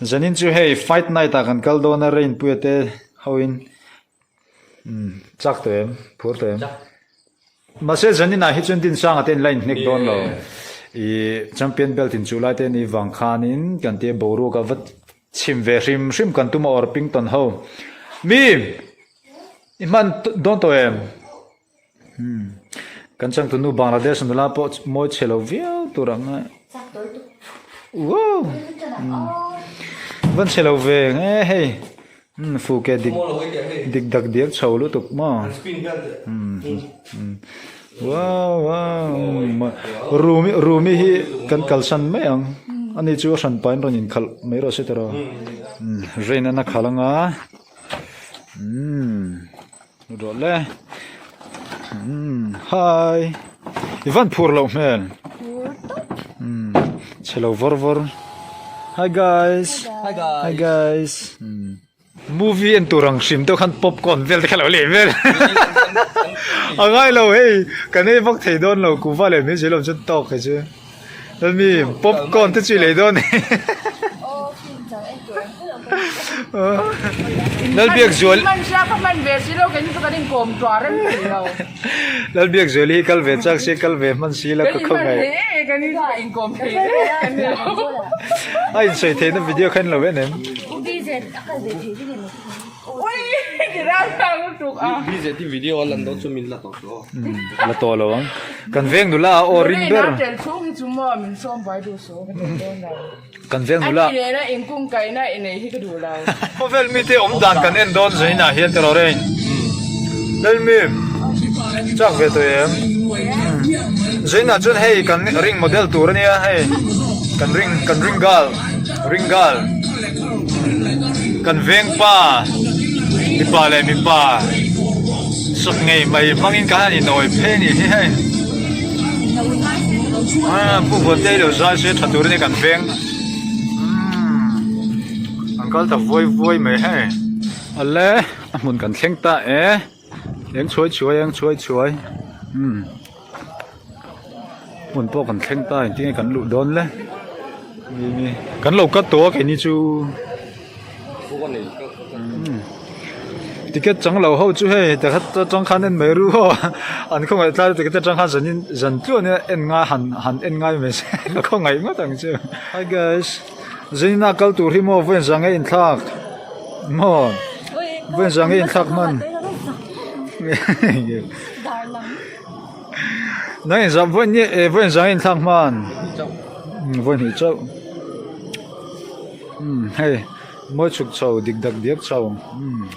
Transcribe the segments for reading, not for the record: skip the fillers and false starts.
Zanin chu hei fight night ah kan kal dawn a Rainpuia te hoin umm chak tawh em phur tawh em mahse zanin ah hi chuan Dinsanga te in la inhnek dawn lo ih champion belt in chu lai te ni vang khanin kan tia boruak a va chhim ve hrim hrim kan tum a Orpington ho mi i hman dawn tawh em. Kan changtunu Bangladesh nula pawh mawi chhe lo viau tur ang a. Wow! Van chhe lo ve nge hei. Fuke dik dik dak diak chho lutuk maw. Wow wow. Rumi Rumi hi kan kalsan mai ang. Ani chu a hran pain rawn inkhalh mai rawh se tiraw. Rain a na khalh anga. Rawh le. Umm hi. I van phur loh hmel. Phur tawp. Umm chhe lo vawr vawr. Hi guys. Hi guys. Hi guys. Umm movie en tur ang hrim deuh khan popcorn vel te kha lo lei vel. A ngai lo hei kan ei vak thei dawn lo kuhva leh hmeichhe lawm chuan tawk hei chu. Chuan mi popcorn te chu i lei dawn e. Lalbiakzual Lalbiakzual hi kal ve chak se kal ve hman si la ka khaw ngai a insawi theihna video kha en lo en em la tawh lo ang kan veng nula a aw ring ber. Kan veng nula. A nena inkungkaihna i nei hi ka duh lo. Khawvel mite awm dan kan en dawn zainah hian ka rawh reng. Lalmi, chak ve tawh em? Zainah chuan hei kan ring model tur a nia hei. Kan ring kan ring girl ring girl kan veng pa mipa leh mipa sak ngei mai hmangin ka han inawi phei a nih hi hei. Ah pu Vuantei lo zai se tha tur a ni kan veng umm an kal ta vuai vuai mai hei awle a hmun kan thleng ta e eng chhuai chhuai eng chhuai chhuai umm hmun pawh kan thleng ta engtin nge kan luh dawn le kan lo cut tawh a keini chu. Ticket chang lo ho chu hei tikhat atang khan en mai ru aw an khawngaih tlai ticket atang khan zan in zan tluan in en ngai han han en ngai mai se ka khawngaih ngawt ang chu hi guys zanin a kal tur hi maw vawiin zang nge inthlak maw vawiin zang nge inthlak hman nang in zang vawiin nge vawiin zang nge inthlak hman vawiin hnih chauh. Umm hei mawi chhuk chho dik dak diak chho umm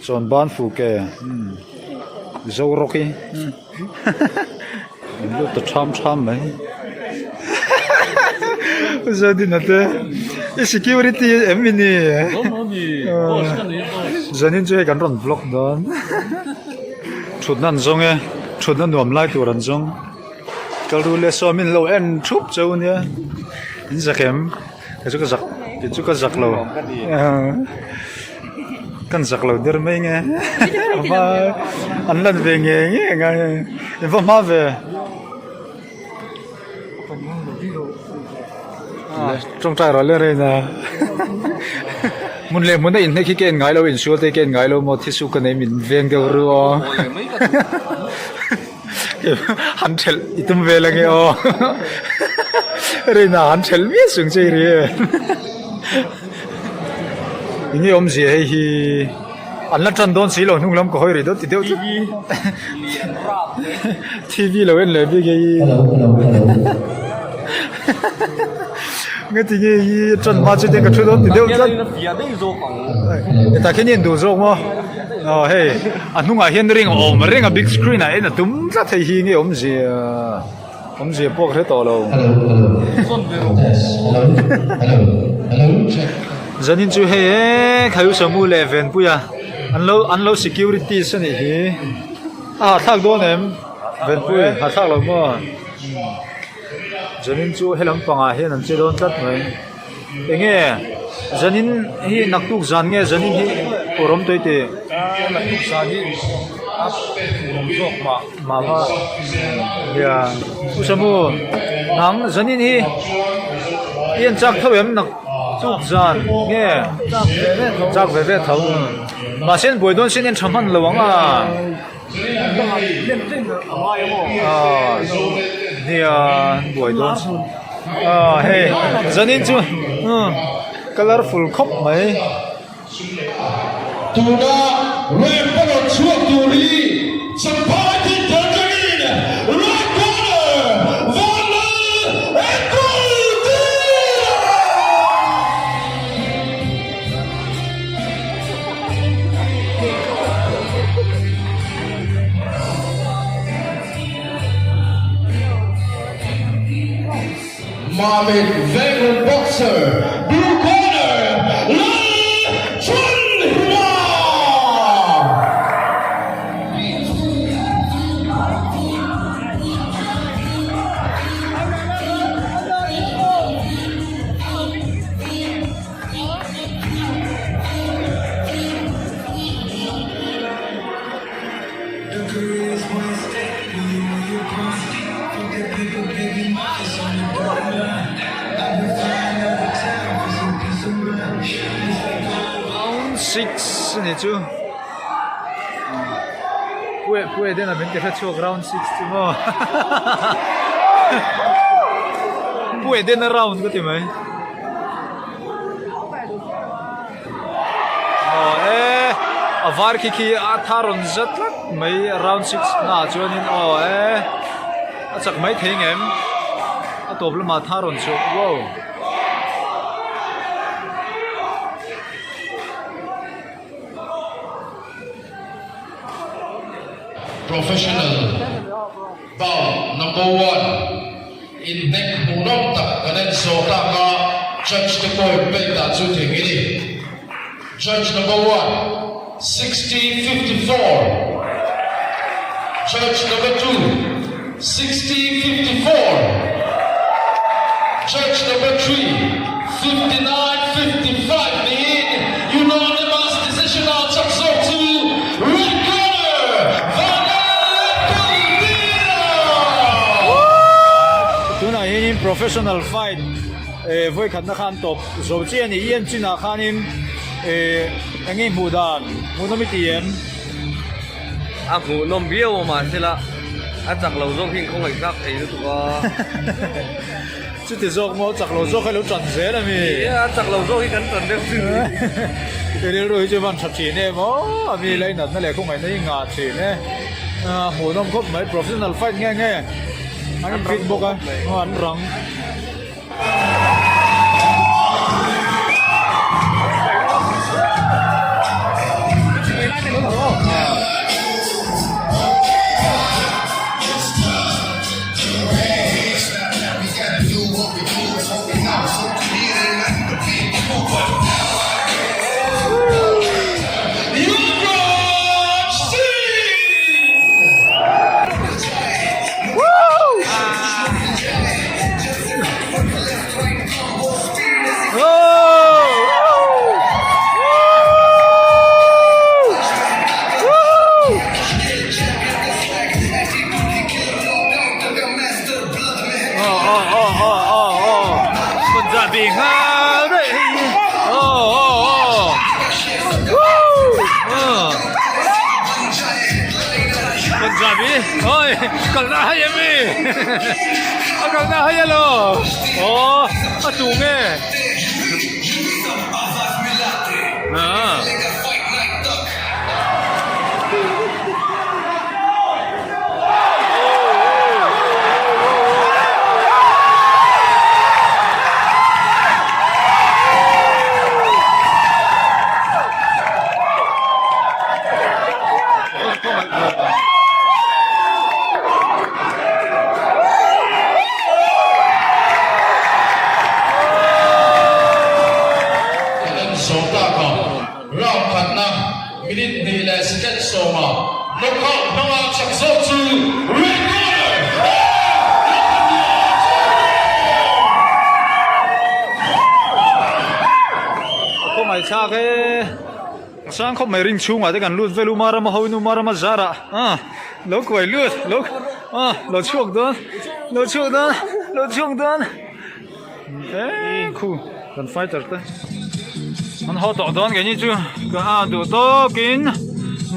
chawn ban fu ke umm zo rawk hi an lut ta tham tham mai Zodina te i security em i ni zanin chu hei kan rawn vlog dawn thutna an zawng e thutna nuam lai tur an zawng. Kal ru leh sawm in lo en thup cheu nia in zak em kei chu ka zak kei chu ka zak lo kan zak lo der mai nge an lan ve nge nge ngai in va hma ve tawngtai rawh le reina hmun leh hmun a inhnek hi ka en ngai lo insual te hi ka en ngai lo maw thisu ka nei min veng deuh ru aw. Han thelh i tum vel ange aw Rina han thelh miah chung che i ri e Enge awmzia hei hi an la tan dawn si lo hnung lam ka hawi rih dawn ti deuh tlat TV lo en leh bik hei Nge ti nge hi tan hma chu ka thu dawn ti deuh tlat Hetah khian i en duh zawk maw Aw hei a hnungah hian ring a awm reng a big screen ah en a tum tlat hei hi nge awmzia awmzia pawh ka hre tawh lo Zanin chu hei e Khaiusamu leh Venpuia an lo an lo securities a nih hi a hahthlak dawn em Venpui hahthlak lo maw. Zanin chu helam pangah hian an che dawn tlat mai enge zanin hi naktuk zan nge zanin hi awrhawm tawih tih naktuk zan hi a awrhawm zawk mah mah mah nia u samu nang zanin hi i en chak tho em nak. Chuk zan nge chak ve ve tho. Mahse an buai dawn sin en tha hman lo ang a. Nia an buai dawn sin. Hei zanin chu colourful khawp mai. Tuna rap a rawn chhuak tur hi Champhai tih tel tangin right corner Vanlal Enkultir! Mamit Vengrun boxer blue corner Lal Chhunhima! Round 6 a ni chu pueh pueh den a min ti hre chhuak round 6 chu maw pueh den a round ka ti mai. Aw e a var khi khi a tha rawn za tlat mai round 6 naah chuanin aw e a chak mai thei ang em a tawp lamah tha rawn chhuah wow. Professional bout number one. Inhnek hmuhnawm tak kan en zawh tak a, judge te pawhin pek dah chu thing i ni. Judge number one, 60 54 Judge number two, 60 54 Judge number three, 59 55 niin unanimous decision ah chak zawk chu red corner Vanlalkultira! Tunah hianin professional fight eh vawikhatna khan tawp zo chi a ni. I en chinah khanin eh eng nge hmuh dan hmuhnawm i ti em? A hmuhnawm viau a mahsela a chak lo zawk hi inkhawngaih tlak thei lutuk a. Chuti zawk maw chak lo zawk hi lo tan zel a mi? Nia a chak lo zawk hi kan tan deuh chu ni. I rilru hi chu van tha thin em aw, a mi lainatna leh khawngaihna hi ngah thin e. Hmuhnawm khawp mai professional fight nge nge an in fit bawk a, an rang. Yuvraj Singh! Punjabi nghal daih hei hi aw aw aw Punjabi oi kalna hai ami a kalna hai alo aw a tu nge Kan zawh tak a, round khatna minute hnih leh second sawma knockout hmanga chak zawk chu red corner A khawngaih thlak e a sang khawp mai ring chhungah te kan lut vel uma rama ho in uma rama zarah ah lo kuai lut lo ah lo chhuak dawn lo chhuak dawn lo chhuak dawn e khu. Kan fighter te an haw tawh dawn keini chu ka a duh tawkin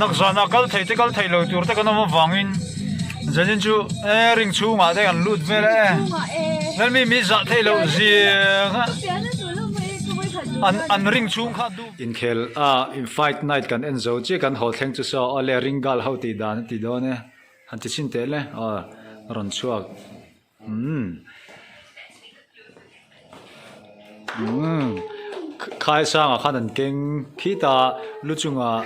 nak zanah kal thei te kal thei lo tur te kan awm avangin zanin chu e ring chhungah te kan lut vel e vel mi mi zah thei loh zia kha an an ring chhung kha duh inkhel a in fight night kan en zo chiah kan haw thleng chu saw awle ring gal ho tih dan a ti dawn e han ti chhin teh le aw rawn chhuak. Umm umm khai sangah khan an keng khitah lu chungah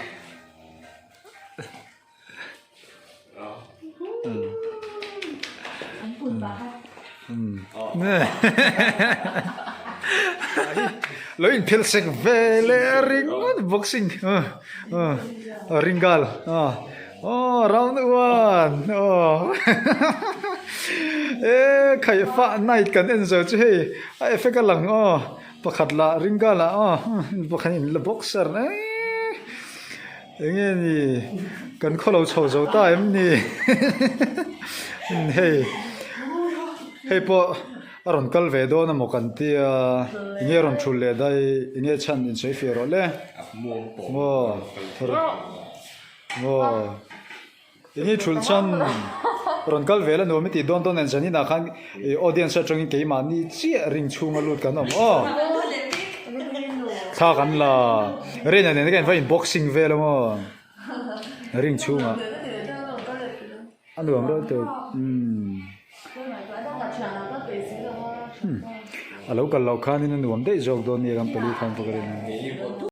umm lo inphel sek ve leh ringawt boxing ringal aw. Aw round one aw e khaihfah night kan en zo chu hei a effect a lang aw pakhat lah ringa lah aw pakhat in la boxer eee enge ni kan khaw lo chho zo ta em ni hei hei pawh a rawn kal ve dawn emaw kan tia enge rawn thul leh daih enge chhan insawi fiah rawh le maw. Aw enge thulh chuan rawn kal vel a nuam i tih dawn dawn nen zanin ah khan ih audience atangin keimahni chiah ring chhunga lut kan awm aw thla kan la Rina nen hian va in boxing vel ang aw ring chhungah a nuam reuh tawp umm a lo kal loh khanin a nuam daih zawk dawn nia kan pali khan va ka rin.